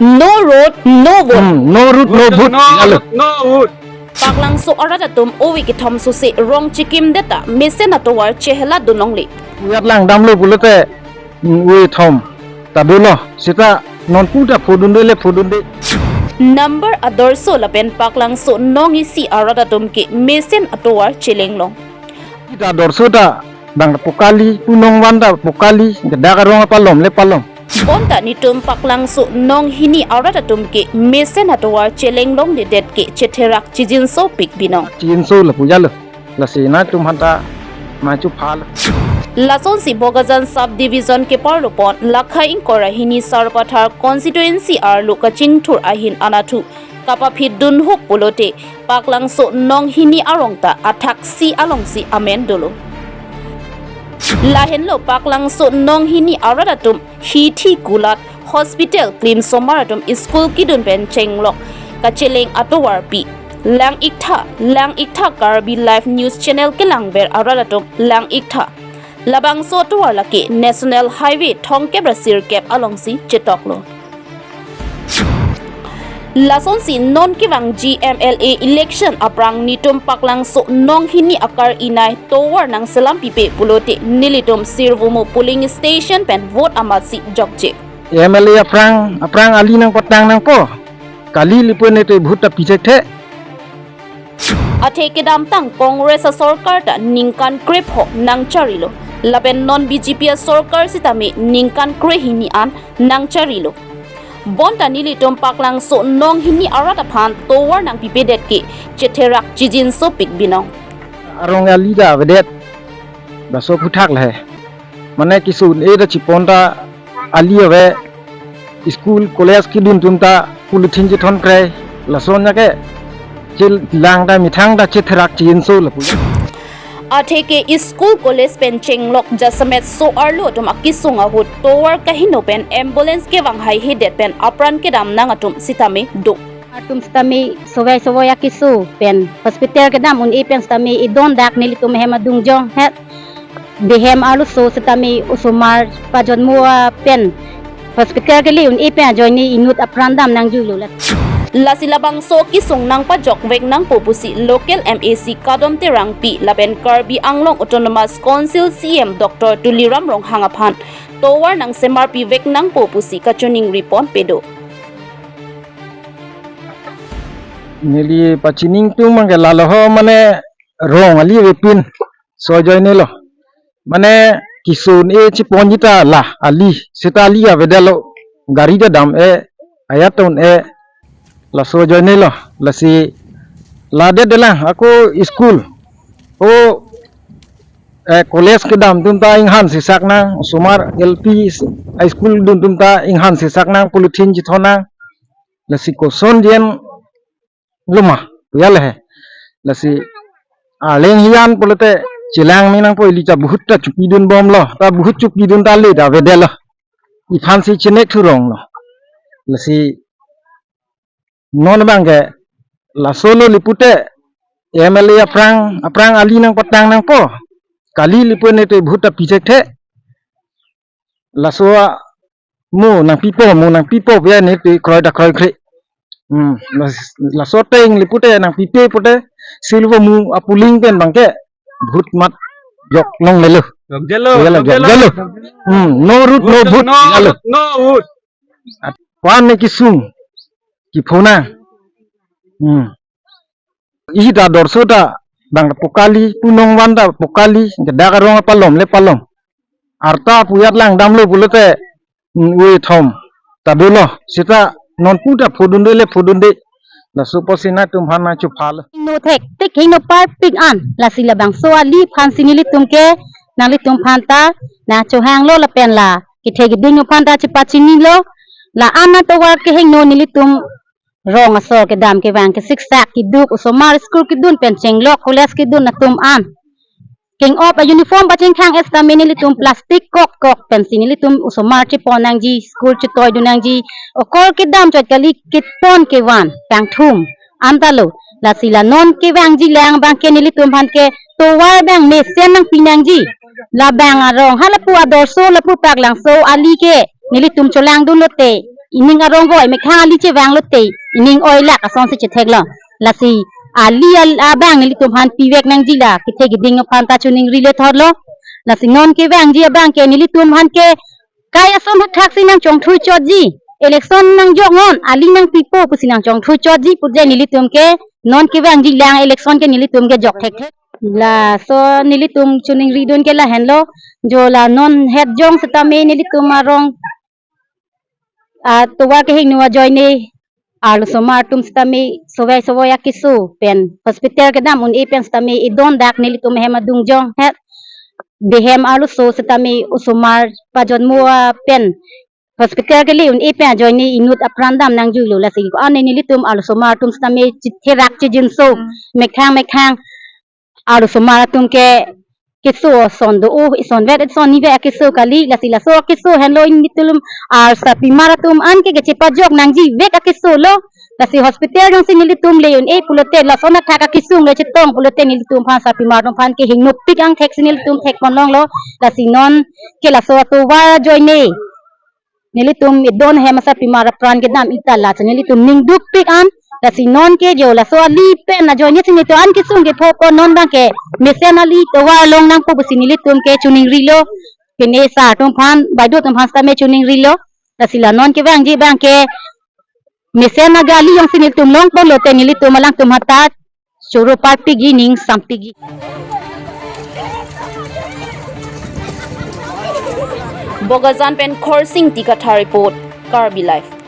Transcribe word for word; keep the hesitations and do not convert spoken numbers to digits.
No road, no vote. Hmm, no road, no vote. No, alo. No wood. Paklangso arat atum ove kethom sose rong chikim deta mesen atovar chehela dunongle. Puyat langdamlo pulote, hmm, ove thom ta dolo. Seta non puta phodunde le phodunde. Number adorso lapen Paklangso nong isi arat atum ke mesen atovar chelenglong. Ita dorso ta bang pokali, punong wan ta pokali, kedak arong apalom le palom. Bonta nitum Paklangso nong hini arat atum ke mesen atovar chelenglongledet ke chetherak chijinso pik binong. Chinso lapu jalo. Lasi nangtum hanta nangchu phal. Lasonsi Bokajan Sub Division keparlopon lakha ingkoi ra hini Sarupathar constituency arlo kachingthur ahin anatthu kapaphit dunhup pulote Paklangso nong hini arong ta athaksi alongsi amen dolo. Lahenlo Paklangso nong hini arat atum hithi kulat hospital klim osomar atum school kedun pen chenglok kacheleng atovarpi. Lang iktha, lang iktha Karbi Live News Channel kelangver arat atum lang iktha. Labangso atovar lake National Highway thomkep ra sirkep alongsi chetoklo. Lasonsi non kevangji M L A election aphrang nitum Paklangso nong hini akar-inai tovar nangselam pipe pulote nelitum Sirvumu polling station pen vote amatsi jokje. M L A aphrang, aphrang ali nangpatang nangpo. Kali lipo nete bhut ta pichek the. Athe kedamtang Congress asorkar ta ningkan krepho nangcharilo. Lapen non B J P asorkar sitame ningkan krehini an nangcharilo. Bonta nelitum Paklangso nong hini arat aphan tovar nangpipedet ke chetherak chijinso pik binong. Arong ali ta avedet. Laso phuthak le. Mane kisun e ta chipon ta ali ave, school college kedun atum ta polythene chethon kre, lason ake chelang ta methang ta chetherak chinso lapu. Atheke school college pen chenglok jasemet so-arlo atum akesung ahut tovar kaheno pen ambulance kevang haihedet pen apran kedam nang atum sitame do. Atum sitame sovai sovai akeso pen hospital kedam un-e pen sitame idon dak nelitum hem adung jong het. Behem arloso sitame osomar pajonmo pen hospital kele un-e pen ajoine inut apran dam nangjuilo la. Lasi labangso kesung nangpajokvek nangpo pusi local M A C Kadom Terangpi lapen Karbi Anglong Autonomous Council C E M Doctor Tuliram Ronghang aphan tovar nangsemarpivek nangpo pusi kachiningri ponpe do. Neli pachiningtum abangke lalo ho mane rong ali avepin so ajoinelo. Mane kisun e chiponji ta la ali seta ali avedetlo, gari ta dam e, ayat ton e, laso ajoinelo. Lasi ladet detlang ako school o eh, college kedam atum ta inghan sesak nang, osomar L P high school dun atum ta inghan sesak nang, polythene chethon nang. Lasi koson jen loma, ya le he. Lasi arleng hiyan pulote chelang me nangpo, ili ta bhut ta chupidun bomlo, ta bhut chupidun ta le ta avedetlo. Iphansi chenek thuronglo. Lasi non abangke laso lo lipute M L A aphrang, aphrang ali nangpatang nangpo. Kali lipo nete bhut ta pichek the. Laso a mo nangpipo, mo nangpipo ya nete kroi ta kroi kre. Hmm, las-, laso teng lipute nangpipe pute silvo mo apuling pen abangke bhut mat jok longlelo. Jokjelo, Ya la, jokjelo. Jokjelo. Hmm, no road, no vote. No, ya lo. No wood. At-, wan ne kesung, kiphona. Hmm. Isi ta dorso ta bang pokali, punong wan ta pokali, kedak arong apalom le palom. Arta puyat langdamlo pulote, hmm, ove thom ta dolo. Seta non puta phodunde le phodunde. Laso apotsi nangtum aphan nangchu phal. Hingno thektik hingno parpik an lasi labangso ali aphansi nelitum ke nanglitum aphan ta nangchohanglo lapen la kethe keding aphan ta chepachinilo. La-an atovar kehingno nelitum rong asor kedam kevang kesiksak keduk osomar school kedun pen chenglok college kedun atum an. Keng-op a uniform pachingthang sitame nelitum plastic kok kok pensi nelitum osomar chepon nangji, school chetoidun nangji, okor kedam chot kali kepon kevan kangthum anta lo. Lasi la non kevangji lang abangke nelitum aphan ke tovar abang mesen nangpi nangji. Labang arong ha lapu adorso lapu Paklangso ali ke nelitum cholangdunlote ining arong voi mekhang ali chevang lote ining oilak asonsi chethek lo. Lasi ali al-, abang nelitum aphan pivek nangji la kethe keding aphan ta choningri le thor lo. Lasi non kevangji abang ke nelitum aphan ke kai ason thakthak si nangchongthui chotji. Election nangjok non, ali nangpipo pusi nangchongthui chotji pu je nelitum ke non kevangji lang election ke nelitum ke jok thekthe. Laso nelitum choningridun ke lahenlo, jo la non het jong setame nelitum arong atovar kehingno ajoine arlosomar atum setame sovai sovai akeso pen hospital kedam un-e pen setame idon dak nelitum hem adung jong het behem arloso setame osomar pajotmo pen hospital kele un-e pen ajoine inut apran dam nangjuilo. Lasi ko-an nelitum arlosomar atum setame chitherak chijinso mekhang mekhang arlosomar atum ke keso ason do, o ison vet ison nive akeso kali. Lasi laso akeso henlo nelitum arsapimar atum an ke kechepajok nangjivek akeso lo. Lasi hospital jongsi nelitum le un-e pulote lason athak akesung le chetong pulote nelitum aphan sarpimar atum aphan ke hingnopik angthek si nelitum thekpon longlo. Lasi non ke laso atovar ajoine nelitum idon hem asarpimar apran kedam ita la si nelitum ningdukpik an. Lasi non ke jo laso ali pen ajoine si nelitum an kesung kepho ko non abang ke mesen ali tovar long nangpo pusi nelitum ke choningrilo. Pine sar atum aphan, baideo atum aphan setame choningrilo. Lasi la non kevangji abang ke mesen agali jongsi nelitum longpo lote nelitum alangtum hatta choro parpikji ning sampikji. Bokajan pen Khorsing Dikathar report, Karbi Live.